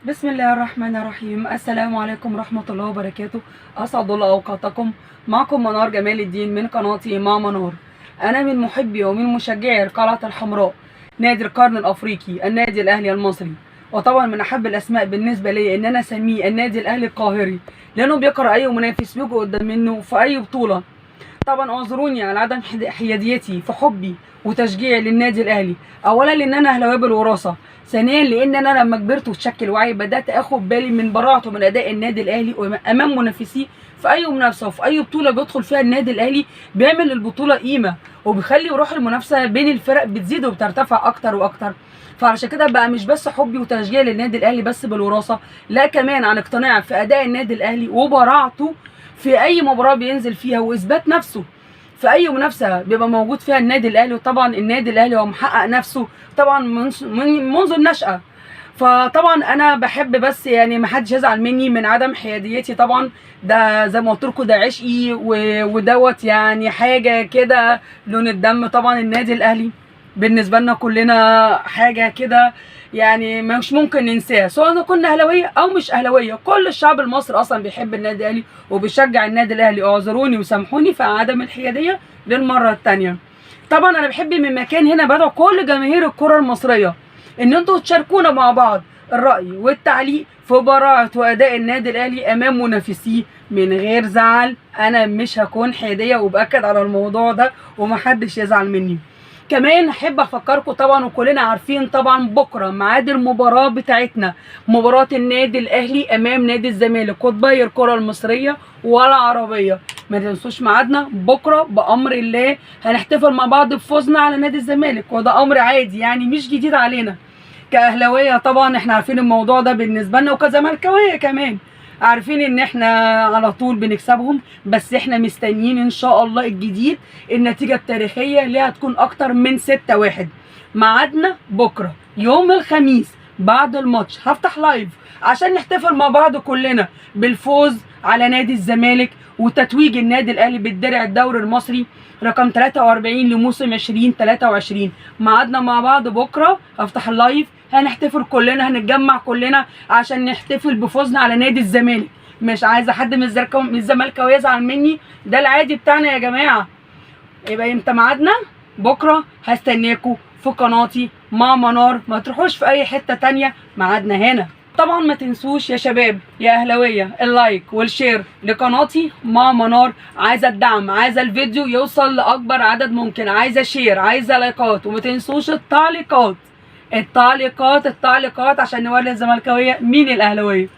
بسم الله الرحمن الرحيم. السلام عليكم ورحمة الله وبركاته. أسعد الله أوقاتكم. معكم منار جمال الدين من قناتي مع منار. أنا من محبي ومن مشجعي القلعة الحمراء، نادي القرن الأفريقي، النادي الأهلي المصري. وطبعا من أحب الأسماء بالنسبة لي إن أنا أسميه النادي الأهلي القاهري، لأنه بيقرأ أي منافس بيجي قدام منه في أي بطولة. طبعا اعذروني على عدم حياديتي في حبي وتشجيعي للنادي الاهلي. اولا لان انا اهلاويه بالوراثه، ثانيا لان انا لما كبرت وتشكل وعي بدات اخد بالي من براعته من اداء النادي الاهلي امام منافسيه في اي منافسه وفي اي بطوله بيدخل فيها النادي الاهلي، بيعمل البطولة قيمة وبيخلي روح المنافسة بين الفرق بتزيد وبترتفع اكتر واكتر. فعشان كده بقى مش بس حبي وتشجيعي للنادي الاهلي بس بالوراثه، لا كمان عن اقتناع في اداء النادي الاهلي وبراعته في اي مباراة بينزل فيها واثبات نفسه في اي منافسه بيبقى موجود فيها النادي الاهلي. وطبعا النادي الاهلي هو محقق نفسه طبعا منذ النشأة. فطبعا انا بحب بس يعني ما حدش يزعل مني من عدم حياديتي، طبعا ده زي ما قلت لكم ده عشقي ودوت يعني حاجة كده لون الدم. طبعا النادي الاهلي بالنسبة لنا كلنا حاجة كده يعني مش ممكن ننساها، سواء كنا اهلاويه او مش اهلاويه. كل الشعب المصري اصلا بيحب النادي الاهلي وبيشجع النادي الاهلي. اعذروني وسامحوني في عدم الحيادية للمرة الثانية. طبعا انا بحب من مكان هنا بدعو كل جماهير الكره المصرية ان انتوا تشاركونا مع بعض الراي والتعليق في براعه واداء النادي الاهلي امام منافسيه من غير زعل. انا مش هكون حيادية وباكد على الموضوع ده ومحدش يزعل مني. كمان احب افكركم طبعا وكلنا عارفين طبعا بكره ميعاد المباراة بتاعتنا، مباراة النادي الاهلي امام نادي الزمالك، قطبي الكره المصرية والعربية. ما تنسوش ميعادنا بكره بامر الله، هنحتفل مع بعض بفوزنا على نادي الزمالك، وده امر عادي يعني مش جديد علينا كاهلاويه. طبعا احنا عارفين الموضوع ده بالنسبة لنا، وكزملكاويه كمان عارفين ان احنا على طول بنكسبهم، بس احنا مستنيين ان شاء الله الجديد، النتيجة التاريخية اللي هتكون اكتر من 6-1. ميعادنا بكره يوم الخميس بعد الماتش، هفتح live عشان نحتفل مع بعض كلنا بالفوز على نادي الزمالك وتتويج النادي الاهلي بالدرع الدوري المصري رقم 43 لموسم 2023. ميعادنا مع بعض بكره، هفتح ال live، هنحتفل كلنا، هنتجمع كلنا عشان نحتفل بفوزنا على نادي الزمالك. مش عايزه حد من الزمالكاويه يزعل مني، ده العادي بتاعنا يا جماعة. يبقى امتى ميعادنا؟ بكره هستناكم في قناتي مع منار، ما تروحوش في اي حتة تانية، ميعادنا هنا. طبعا ما تنسوش يا شباب يا اهلاويه ال like وال share لقناتي مع منار. عايزه الدعم، عايزه الفيديو يوصل لاكبر عدد ممكن، عايزه share، عايزه لايكات، وما تنسوش التعليقات التعليقات التعليقات عشان نوري الزملكاويه مين الاهلاوية.